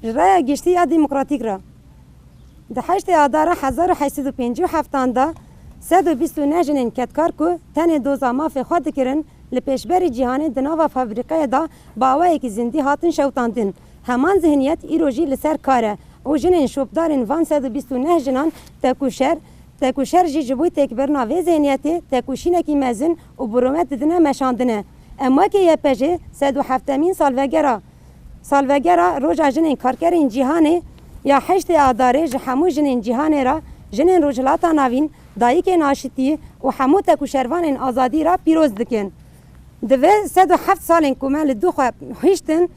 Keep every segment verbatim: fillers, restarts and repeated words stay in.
Ji raya giştî ya demokratîk re, di heştê Adara hezar û heşt sed û pêncî û heftan de sed û bîst û neh jinên kedkar ku tenê doza mafê xwe dikirin, li pêşberî cîhanê di nava fabrîkeyê de bi awayekî zindî hatin şewitandin. Heman zihniyet îro jî li ser kar e û jinên şopdarên van sed û bîst û neh jinan tekûşer, tekûşer jî ji bo têkbirina vê zihniyetê tekûşînekî mezin û bi rûmet didine meşandine. Em wekî Y P J sed û heftemîn salvegera, salvegera Roja Jinên Karkerên Cîhanê ya heştê Adarê ji hemû jinên cîhanê re, jinên Rojhilata Navîn, dayikên aşitiyê û hemû tekûşervanên azadî re pîroz dikin. Di vê sed û heft salên ku me li dû xwe hiştin,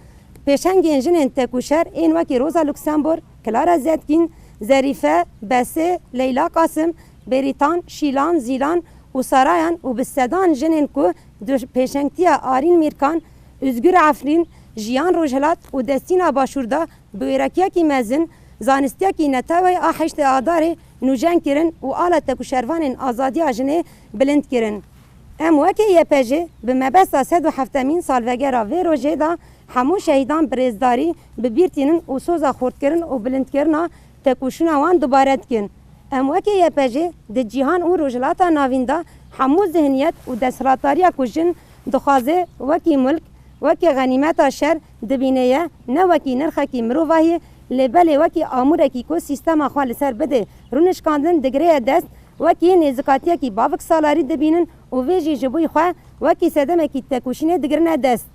pêşengên jinên tekûşer ên wekî Rosa Luxemburg, Clara Zetkin, Zerîfe, Besê, Leyla Qasim, Bêrîtan, Şîlan, Zîlan û Sarayan û bi sedan jinên ku di pêşengtiya Arîn Mîrkan, Ozgur Efrîn, Jiyan Rojhilat û Destîna Başûr de bi wêrekiyekî mezin, zanistiyekî neteweyî a heştê Adarê nûjen kirin û ala tekûşervanên azadiya jinê bilind kirin. Em wekî Y P J bi mebesta sed û heftemîn salvegera vê rojê de hemû şehîdan bi rêzdarî bi bîr tînin û soza xurtkirin û bilindkirina tekûşîna wan dubare dikin. Em wekî Y P J di cîhan û Rojhilata Navîn de hemû zihniyet û desthilatdariya ku jin dixwaze wekî milk, wekî xenîmeta şer dibîne ye, ne wekî nirxekî mirovahî, lê belê wekî amûrekî ku sîstema xwe li ser bide rûnişkandin digireye dest, wekî nêzikatiyekî bavik salarî dibînin û vê jî ji bo xwe wekî sedemekî tekoşînê digirine dest.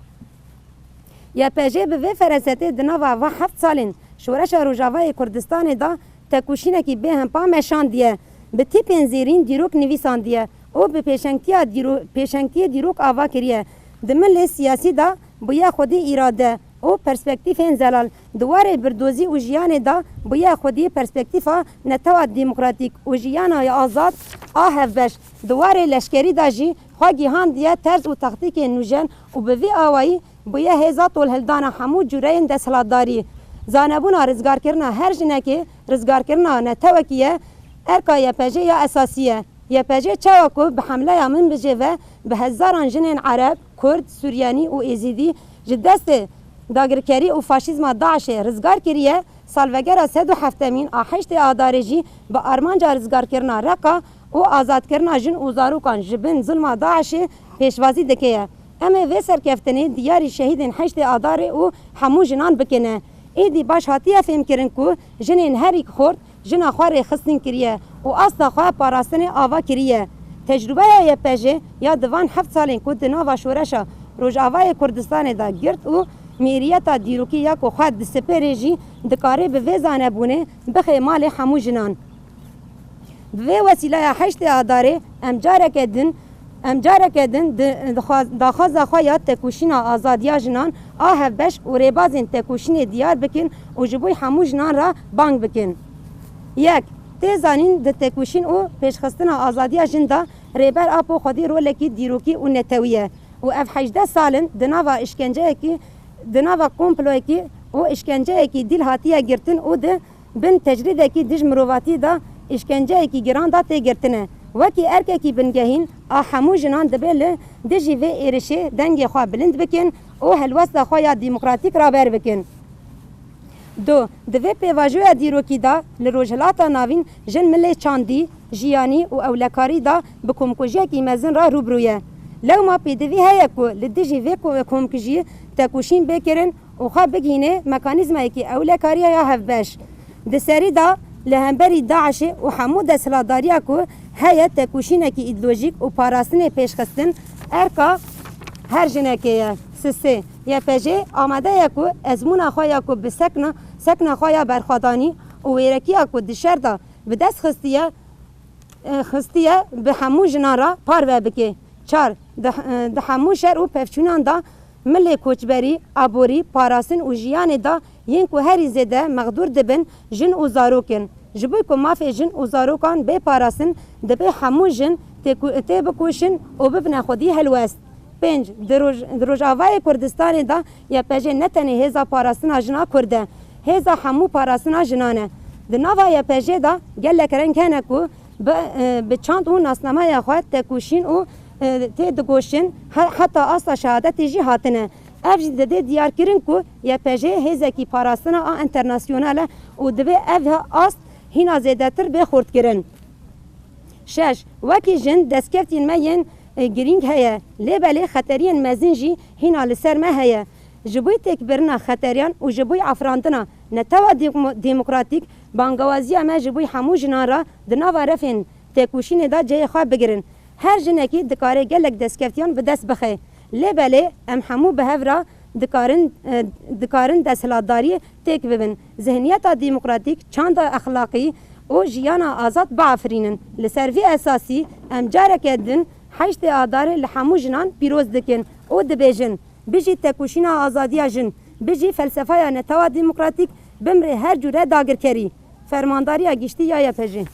Y P J bi vê ferasetê di nava va heft salên Şoreşa Rojavayê Kurdistanê de tekoşînekî bêhempa meşandiye, bi tîpên zêrîn dîrok nivîsandiye û bi pêşengtiya dîro-, pêşengtiyê dîrok ava kiriye. Di milê siyasî de bûye xwedî îrade û perspektîfên zelal. Di warê birdozî û jiyanê de bûye xwedî perspektîfa netewa demokratîk û jiyana azad a hevbeş. Di warê leşkerî de jî xwe gihandiye terz û taktîkên nûjen û bi vî awayî bûye hêza tolhildana hemû cûreyên desthilatdarî. Zanebûna rizgarkirina her jinekê rizgarkirina netewekî ye, erka Y P J ya esasî ye. Y P J çawa ku bi hemleya Minbicê ve bi hezaran jinên Ereb, Kurd, Suryanî û Êzîdî ji destê dagirkerî û faşîzma DAIŞê rizgar kiriye, salvegera sed û heftemîn a heştê Adarê jî bi armanca rizgarkirina Reqa û azadkirina jin û zarokan ji bin zilma DAIŞê pêşwazî dike ye. Em ê vê serkeftinê diyarî şehîdên heştê Adarê û hemû jinan bikine. Êdî baş hatiye fêmkirin ku jinên herî xort jina xwe rêxistin kiriye û asta xwe parastinê ava kiriye. Tecrûbeya Y P J ya di van heft salên ku di nava şoreşa Rojavayê Kurdistanê de girt û mêriyeta dîrokî ya ku xwe disipêrê jî dikare bi vê zanebûnê bixe malê hemû jinan. Bi vê wesîleya heştê Adarê em careke din, em careke din di, dixwaz-, daxwaza xwe ya tekoşîna azadiya jinan a hevbeş û rêbazên tekoşînê diyar bikin û ji bo hemû jinan re bang bikin. Yek, tê zanîn di tekoşîn û pêşxistina azadiya jin de Rêber Apo xwedî rolekî dîrokî û netewî ye û ev hejdeh sal in di nava îşkenceyekî, di nava komployekî û îşkenceyekî dîl hatiye girtin û di bin tecrîdekî dij mirovatî de îşkenceyekî giran de tê girtine. Wekî erkekî bingehîn a hemû jinan dibe li dijî vê êrişê dengê xwe bilind bikin û helwesta xwe ya demokratîk raber bikin. Du, di vê pêvajoya dîrokî de li Rojhilata Navîn jin milê çandî, jiyanî û ewlekarî de bi komkujiyekî mezin re rû bi rû ye. Lewma pêdivî heye ku li dijî vê ko-, komkujiyê tekoşîn bê kirin û xwe bigihîne mekanîzmayekî ewlekariya ya hevbeş. Di serî de li hemberî DAIŞê û hemû desthilatdariya ku heye tekoşînekî îdeolojîk û parastinê pêşxistin erka her jinekê ye. Sisê, Y P J amade ye ku ezmûna xwe ya ku bi sekna, sekna xwe ya berxwedanî û wêrekiya ku di şer de bi dest xistiye, e, xistiye bi hemû jinan re parve bike. Çar, di, e, di hemû şer û pevçûnan de milê koçberî, aborî, parastin û jiyanê de yên ku herî zêde mexdûr dibin jin û zarok in. Ji bo ku mafê jin û zarokan bê parastin, dibe hemû jin tê ku-, tê bikoşin û bibine xwedî helwest. Pênc, di roj-, di Rojavayê Kurdistanê de Y P J ne tenê hêza parastina jina Kurd e, hêza hemû parastina jinan e. Di nava Y P J de gelek reng hene ku bi, e, bi çand û nasnameya xwe tekoşîn û, e, tê digoşin, he-, heta asta şehadetê jî hatine. Ev jî didê diyarkirin ku Y P J hêzekî parastina a enternasyonal e û divê ev ast hîna zêdetir bê xurtkirin. Şeş, wekî jin destkeftiyên me yên, e, girîng heye, lê belê xeteriyên mezin jî hîna li ser me heye. Ji bo têkbirina xeteriyan û ji bo afirandina netewa demo-, demokratîk, bangewaziya me ji bo hemû jinan re di nava refên têkoşînê de cihê xwe bigirin. Her jinekî dikare gelek destkeftiyan bi dest bixe. Lê belê em hemû bi hev re dikarin, e, dikarin desthilatdariyê têk bibin. Zihniyeta demokratîk, çanda exlaqî û jiyana azad biafirînin. Li ser vî esasî em careke din heştê Adarê li hemû jinan pîroz dikin û dibêjin, Bijî tekoşîna azadiya jin, bijî felsefaya netewa demokratîk, bimrê her cûre dagirkerî. Fermandariya Giştî ya Y P J.